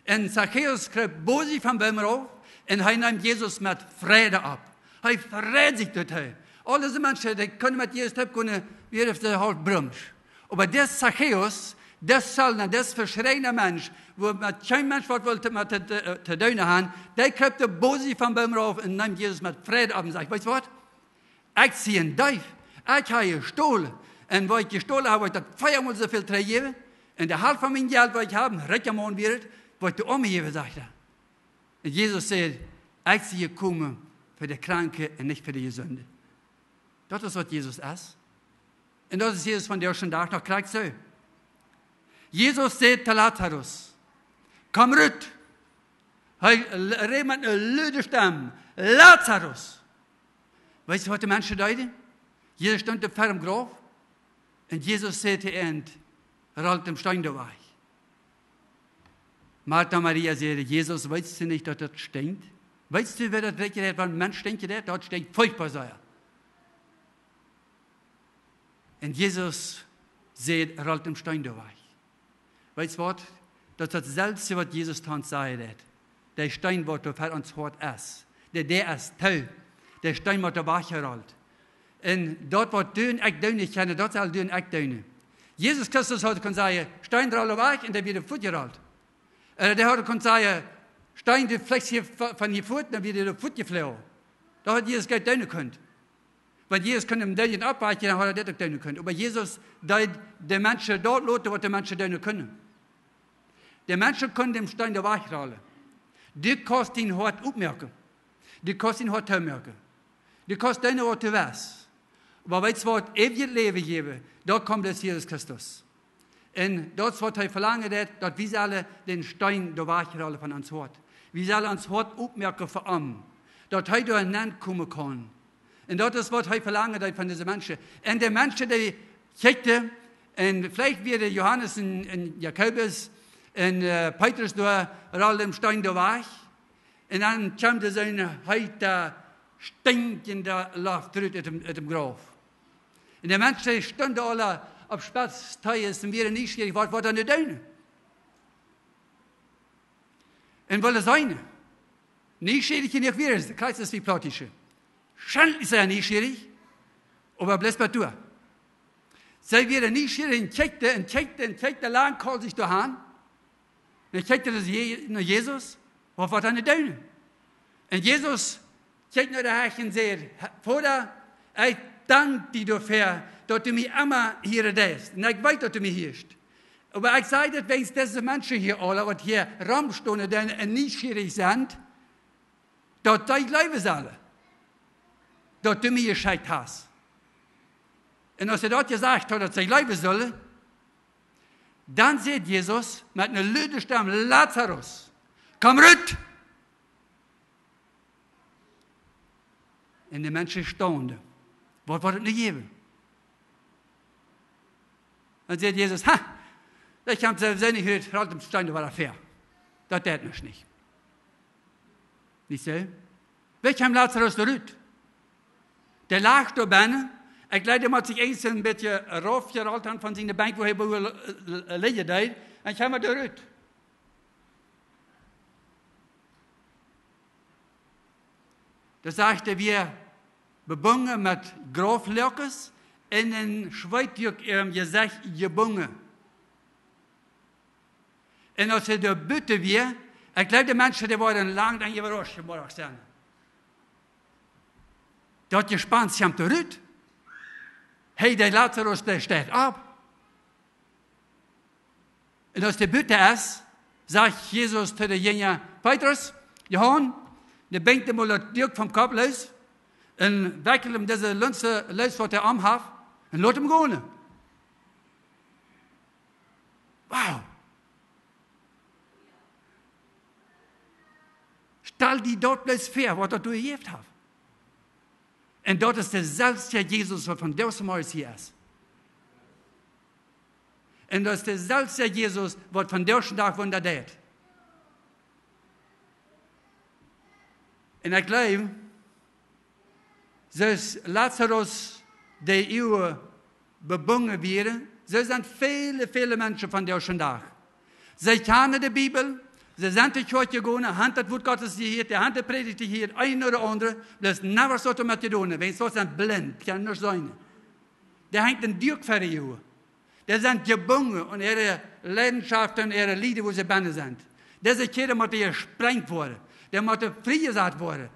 Un Zachäus krup bosich vom Boom rauf un hee neem Jesus met Freid opp. Hee freid sikj doatoo. Aul dise Menschen, dee kunnen met Jesus toop komen, wieren see haulf brumsch. Oba dis Zachäus, dis Zöllna, dis veschräajna Mensch, wua met kjeen Mensch waut wull met to, to, to doonen haben, dee kjriept de Bosi vom Boom rauf un nemt Jesus met Freid opp un sajcht: "Weetst waut? Ekj sie een Deef. Ekj hab jestolen. Un waut ekj jestolen hab, woa ekj daut veamol soo väl trigjjäwen. Un de Halft von mien Jelt, waut ekj hab, een rikja Maun wia ekj, woa ekj de Oame jäwen", sajcht hee. Un Jesus sajcht: "Ekj sie jekomen fa de Kranke un nich fa de Jesunde." Daut es waut Jesus es. Un daut es Jesus vondoag dän Dach noch krakjt soo. Jesus sajcht to Lazarus: "Komm rut." Hee l-, rät met eene lude Stemm: "Lazarus!" Weetst du, waut de Menschen deeden? Jesus stunt ver däm Grauf un Jesus säd to an: "Rollt dän Steen doa wajch." Marta un Maria säden: "Jesus, weetst du nich, daut daut stinkjt? Weetst du, woo daut rikjt, wan een Mensch stinkjt, daut stinkjt furchtboa sea." Un Jesus säd: "Rollt dän Steen doa wajch." Weetst du waut? Daut es daut selwje, waut Jesus to ons sajen deed. De Steen, waut doa ver ons Hoat es, dee, dee es too. De Steen woat doa wajchjerollt. Un daut, waut du un ekj doonen kjennen, daut saul du un ekj doonen. Jesus Christus haud kunt sajen: "Steen, roll wajch", un dee wia fuatjerolt. Äh, dee haud kunt sajen: "Steen, du flichst hia v-, von hia fuat", dan wia dee fuatjefloagen. Daut haud Jesus goot doonen kunt. Wan Jesus kunn dän Doodjen oppwakjen, dan haud hee daut uk doonen kunt. Oba Jesus deed de Menschen daut loten, waut de Menschen doonen kunnen. De Menschen kunnen dän Steen doa wajchrollen. Du kaust dien Hoat opmoaken. Du kaust dien Hoat toomoaken. Du kaust doonen, waut du west. Oba weetst du waut? Eewjet Läwen jäwen, daut kjemt derch Jesus Christus. Un daut es, waut hee velangen deed, daut wie sellen dän Steen doa wajchrollen von ons Hoat. Wie sellen ons Hoat opmoaken fa am, daut hee doa nenkomen kaun. Un daut es, waut hee velangen deed von dise Menschen. Un de Menschen, dee kjikjten, un veleicht wieren Johanes un, un Jakobus un, äh, Petrus doa, rollen dän Steen doa wajch. Un dan kjeem doa soone heete, stinkjende Loft rut ut däm, ut däm Grauf. Un de Menschen stunden aule opp Spetz Tees un wieren nieschierich, waut, waut doa nu doonen. Un wullen seenen. Nieschierich un ekj wia, de Kjriees es wie Plautdietsche. Schentlich sea nieschierich, oba bloos bat doa. See wieren nieschierich un kjikjten un kjikjten un kjikjten, lang kaul sikj doa han. Dan kjikjt hee no Je-, no Jesus, waut, waut hee doonen. Un Jesus kjikjt no de Hecht un sajcht: "Voda, ekj dank die doafäa, daut du mie emma hieren deist. Un ekj weet, daut du mie hieescht. Oba ekj saj dit wäajens dise Menschen hia aule, waut hia romstonen, dee nieschierich sent, daut dee jleewen sellen, daut du mie jeschekjt hast." Un aus hee daut jesajcht haud, daut see jleewen sullen, dan sajcht Jesus met eene lude Stemm: "Lazarus, komm rut!" Un de Menschen staunden. Waut woat daut nu jäwen? Dan sajcht Jesus: "Ha, ekj hab selfst nich jehuat, rollt dän Steen doa wada väa. Daut deit nuscht nich." Nich soo? Woo kjeem Lazarus doa rut? Dee lach doa bennen. Ekj jleew, dee mott sikj eent een bät raufjerollt haben von siene Benkj, wua hee bie, äh, äh, lijen deed. Un kjeem hee doa rut. Dan sajcht hee: "Wia bebungen met Grauflakes un een Schweetduak äa Jesecht jebungen." Un aus hee doa buten wia, ekj jleew, de Menschen, dee wieren lang dan äwarascht, de Morjes sennen. Daut Jespenst kjemt doa rut. Hee, de Lazarus, dee steit opp. Un aus dee buten es, sajcht Jesus to de Jinja: "Petrus, Johanes, dee binjt am mol daut Duak vom Kopp loos un wekjelt am dise Lunz loos, waut hee aum haft, un lot am gonen." Wow. Stal die daut bloos väa, waut daut doa jejäft haft. Un daut es de selwje Jesus, waut vondoag zemorjes hia es. Un daut es de selwje Jesus, waut vondoag dän Dach Wunda deit. Un ekj jleew, soo aus Lazarus dee Uagen bebungen wieren, soo sent väle, väle Menschen vondoag dän Dach. See kjanen de Bibel, see sent no Kjoakj jegonen, han daut Wuat Gottes jehieet, dee han de Prädicht jehieet, een ooda aundre, bloos nuscht doamet jedonen, wäajens see sent blint, kjennen nuscht seenen. Dee hangt een Duak ver äare Uagen. Dee sent jebungen aun äare Leidenschoften un äare Lieden, wua see bennen sent. Dise Kjäden motten jesprenjt woaren. Dee motten friejesat woaren.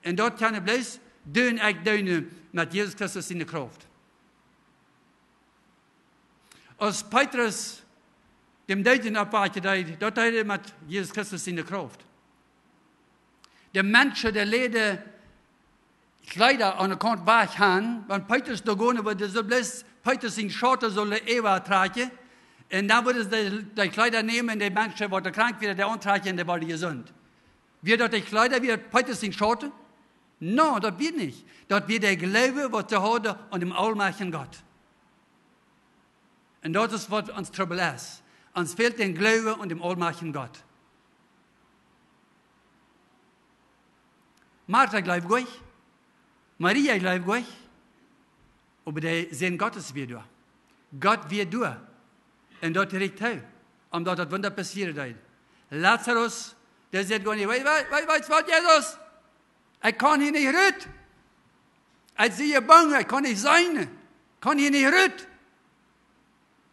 Un daut kaun bloos derch ekj doonen met Jesus Christus siene Krauft. Aus Petrus dän Doodjen oppwakjen deed, daut deed hee met Jesus Christus siene Krauft. De Menschen, dee läden Kjleeda aun de Kaunt wajch han, wan Petrus doa gonen wudd, soo bloos Petrus sien Schauten sull äwa trakjen. Un dan wudden see de, de Kjleeda nämen un de Menschen, waut krank wieren, dee auntrakjen un dee worden jesunt. Wia daut de Kjleeda, wia daut Petrus sien Schauten? Nä, daut wia nich. Daut wia de Gloowen, waut see hauden aun dän aulmajchtjen Gott. Un daut es, waut ons Trubbel es. Ons fält dän Gloowen aun dän aulmajchtjen Gott. Martha jleewd goanich. Maria jleewd goanich. Oba de Sän Gottes wia doa. Gott wia doa. Un daut rieekjt hee, omdaut daut Wunda passieren deed. Lazarus, dee säd goanich: „Wee-, wee-, wee-, weetst waut, Jesus? Ekj kaun hia nich rut. Ekj sie bang, ekj kaun nich seenen. Kaun hia nich rut.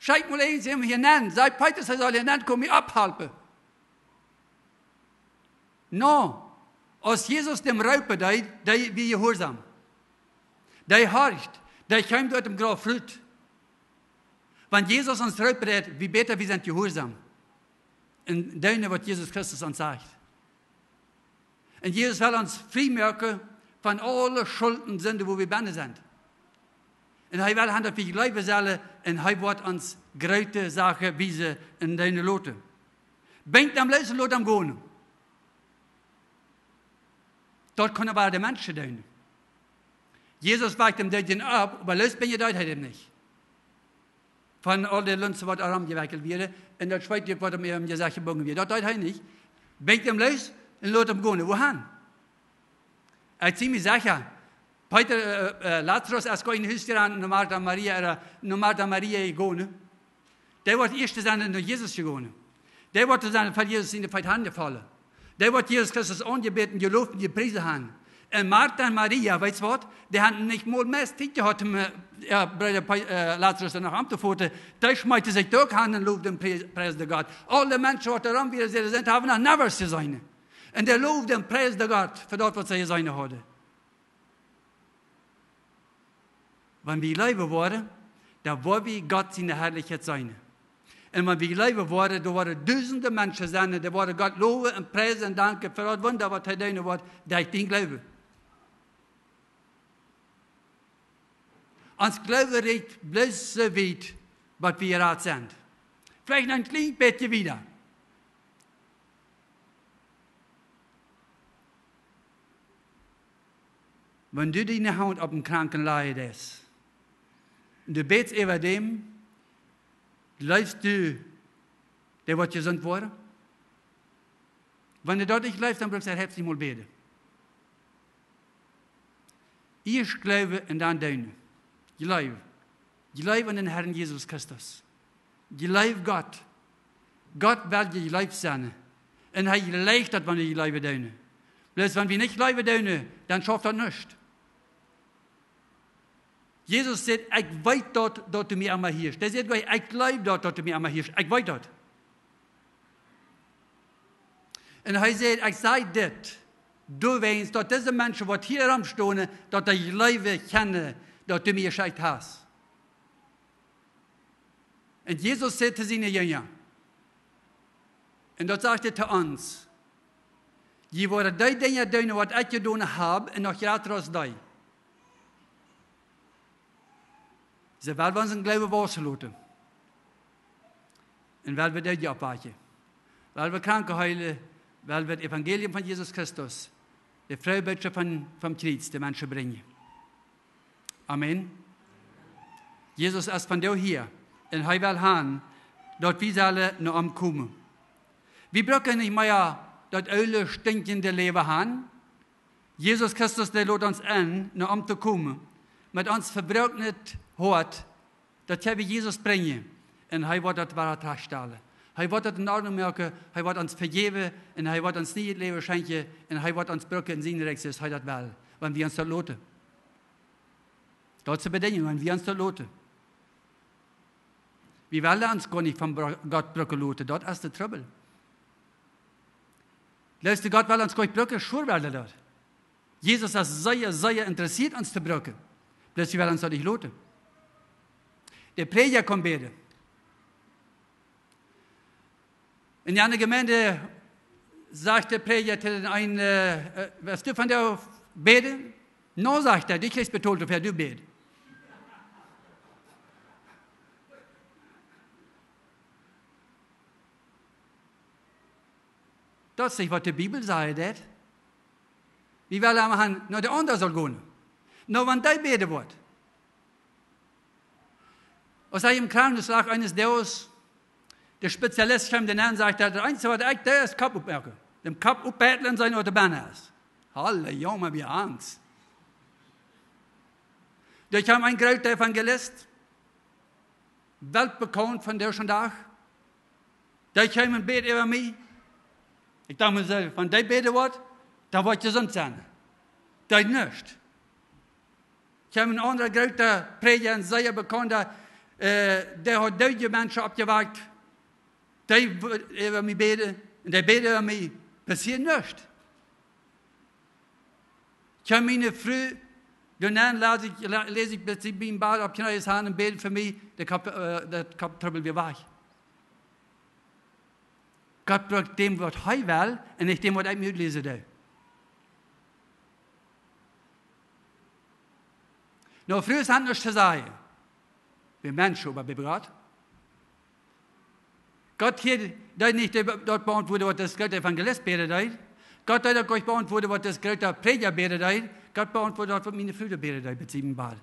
Schekj mol irjentwäm hia nenn. Saj Petrus, hee saul hia nenn komen, mie opphalpen.“ Nä, aus Jesus dän roopen deed, dee wia jehuarsom. Dee horcht, dee kjeem ut däm Grauf rut. Wan Jesus ons roopen deed, woo bäta wie sent jehuarsom. Un doonen, waut Jesus Christus ons sajcht. Un Jesus well ons frie moaken von aule Schult un Sinden, wua wie bennen sent. Un hee well han, daut wie jleewen sellen, un hee woat ons groote Sachen wiesen un doonen loten. Binjt am loos un lot am gonen. Daut kjennen wada de Menschen doonen. Jesus wajkt dän Doodjen opp, oba loos binjen deed hee dän nich. Von aul de Lunzen, waut romjewekjelt wieren, un daut Schweet, waut am äwa daut Jesecht jebungen wia. Daut deed hee nich. Binjt am loos un lot am gonen. Wua han? Ekj sie mie secha, Peter, äh, äh, Lazarus es goa no Hus jegonen, no Martha, Maria, äh, no Martha, Maria jegonen. Dee woat ieescht sennen no Jesus jegonen. Dee woat sennen ver Jesus siene Feet hanjefaulen. Dee woat Jesus Christus aunjebäden, jeloft un jepriesen han. Un Martha un Maria, weetst waut? Dee han nich mol mea Tiet jehaut, om, äh, äa Brooda Pe-, äh, Lazarus noch auntofoten. Dee schmeeten sikj doa han un lowen un prie-, priesen Gott. Aule Menschen, waut doa rom wieren, säden: „Sent haben noch never jeseenen.“ Un dee lowen un priesen Gott fa daut, waut see jeseenen hauden. Wan wie jleewen woaren, dan woa wie Gott siene Harlichkjeit seenen. Un wan wie jleewen woaren, dan woaren dusende Menschen sennen, dee woaren Gott lowen un priesen un danken fa daut Wunda, waut hee doonen woat, derch dän Gloowen. Ons Gloowen rieekjt bloos soo wiet, waut wie jerat sent. Veleicht noch een kjlien bät wieda. Wan du diene Haunt opp eenen Kranken lajen deist, un du bätst äwa däm, jleefst du, dee woat jesunt woaren? Wan du daut nich jleefst, dan bruckst du nich mol bäden. Ieescht jleewen un dan doonen. Jleew. Jleew aun dän Herrn Jesus Christus. Jleew Gott. Gott well jejleeft sennen. Un hee jleicht daut, wan wie jleewen doonen. Bloos wan wie nich jleewen doonen, dan schauft daut nuscht. Jesus sajcht: „Ekj weet daut, daut du mie emma hieescht.“ Hee sajcht: „Ekj jleew daut, daut du mie emma hieescht. Ekj weet daut.“ Un hee sajcht: „Ekj saj dit, doawäajen daut dise Menschen, waut hia romstonen, daut dee jleewen kjennen, daut du mie jeschekjt hast.“ Un Jesus säd to siene Jinja, un daut sajcht hee to ons: „Jie woaren dee Dinja doonen, waut ekj jedonen hab, un noch jrata aus dee.“ Soo, well wie onsen Gloowen wausen loten. Un well wie Doodje oppwakjen. Well wie Kranke heelen. Well wie daut Evangelium von Jesus Christus, de Freebootschoft von, vom Kjriez, de Menschen brinjen. Amen. Jesus es vondoag hia un hee well han, daut wie sellen no am komen. Wie brucken nich mea daut oole, stinkjende Läwen han. Jesus Christus, dee lot ons en, no am to komen. Met ons vebroaknet Hoat, daut kjenn wie Jesus brinjen. Un hee woat daut wada trajchtstalen. Hee woat daut en Ordnunk moaken, hee woat ons vejäwen un hee woat ons nieet Läwen schenkjen un hee woat ons brucken en sien Rikj, soo aus hee daut well, wan wie ons daut loten. Daut es de Bedinjunk, wan wie ons daut loten. Wie wellen ons goanich von Bro-, Gott brucken loten, daut es de Trubbel. Leefste, Gott well ons goanich brucken, sure well hee daut. Jesus es sea, sea interessieet ons to brucken. Bloos wie wellen ons daut nich loten. De Prädja kaun bäden. En eene Jemeent sajcht de Prädja to dän eenen, äh, äh, "West du vondoag bäden?" "Nä," sajcht hee, "du kjrichst betolt, woo väl du bätst." Daut es nich waut de Bibel sajcht, daut. Wie wellen emma han, no, de aundra saul gonen. No, wan dee bäden woat. Aus hee em Krankenhuus lach, eenes Doages, de Spezialist kjeem doa nenn, sajcht hee: "Daut eensje waut ekj doo, es Kopp oppmoaken. Dän Kopp oppbettlen, seenen waut doa bennen es." Halleluja, wie Angst. Doa kjeem een groota Evangelist, weltbekaunt vondoag dän Dach. Dee kjeem un bäd äwa mie. Ekj docht mie soo, wan dee bäden woat, dan woa ekj jesunt sennen. Deed nuscht. Kjeem een aundra groota Prädja, een sea bekaunda, äh, dee haud doodje Menschen oppjewakjt. Dee wull äwa mie bäden, un dee bäd äwa mie. Passieed nuscht. Kjeem miene Fru, doa nenn läs ekj, lä-, läs ekj, bat see biem Bad opp Kjnees han un bäd fa mie, de Kopp, äh, de Kopptrubbel wia wajch. Gott brukt däm, waut hee well, un nich däm, waut ekj mie utläsen doo. Nu, Frues han nuscht to sajen. Wie Menschen, oba bie Gott. Gott hia deed nich de, daut beauntwuaden, waut de groota Evangelist bäden deed. Gott deed uk nich beauntwuaden, waut de groota Prädja bäden deed. Gott beauntwuadt daut, waut miene Fru bäden deed, bat see biem Bad.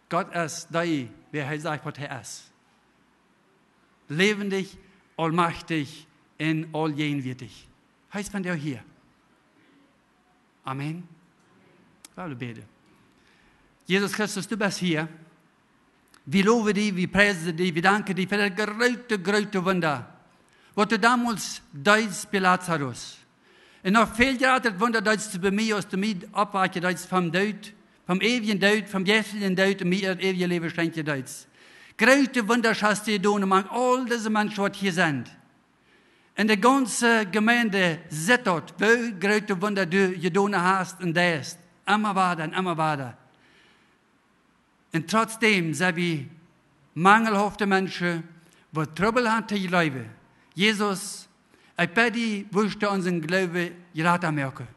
Gott es dee, wäa hee sajcht, waut hee es. Läwendich, aulmajchtich un auljäajenwieetich. Hee es vondoag hia. Amen. Lot ons bäden. Jesus Christus, du best hia. Wie lowen die, wie priesen die, wie danken die fa daut groote, groote Wunda, waut du donmols deedst bie Lazarus. Un noch väl jrata Wunda deedst du bie mie, aus du mie oppwakjen deedst vom Doot, vom eewjen Doot, vom jeistlichen Doot, un mie daut eewje Läwen schenkjen deedst. Groote Wunda hast du jedonen, mank aul dise Menschen, waut hia sent. Un de gaunze Jemeent sitt daut, woo groote Wunda du jedonen hast un deist. Emma wada un emma wada. Un trotzdäm sent wie mangelhafte Menschen, waut Trubbel han to jleewen. Jesus, ekj bäd die, wurscht du onsen Gloowen jrata moaken.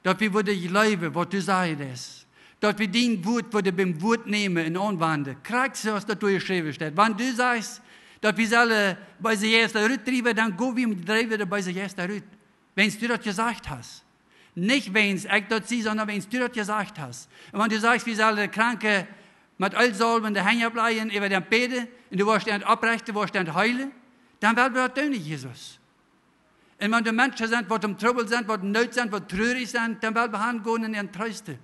Daut wie wudden jleewen, waut du sajchst. Daut wie dien Wuat wudden biem Wuat nämen un aunwenjen. Krakjt soo aus daut doa jeschräwen steit. Wan du sajchst, daut wie sellen beese Jeista rutdriewen, dan go wie un driewen de beese Jeista rut. Wiels du daut jesajcht hast. Nich wiels ekj daut sie, sonda wiels du daut jesajcht hast. Un wan du sajchst, wie sellen de Kranke met Eelsalwen de Henj oppläajen, äwa dän bäden, un du woascht an opprechten, woascht an heelen, dan well wie daut doonen, Jesus. Un wan doa Menschen sent, waut em Trubbel sent, waut en Noot sent, waut trurich sent, dan well wie hangonen un an treesten.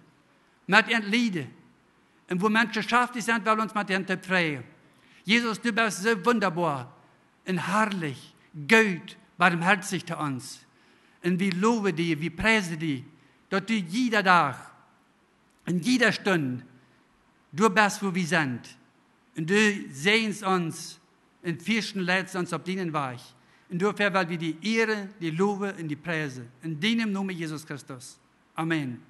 Met an lieden. Un wua Menschen schaftich sent, well wie ons met an tofräd. Jesus, du best soo wundaboa un harlich, goot, barmhoatich to ons. Un wie lowen die, wie priesen die, daut du jieda Dach, en jiede Stund, du best, wua wie sent. Un du säajenst ons un fieescht un leitst ons opp dienen Wajch. Un doafäa well wie die ieren, die lowen un die priesen. En dienem Nomen, Jesus Christus. Amen.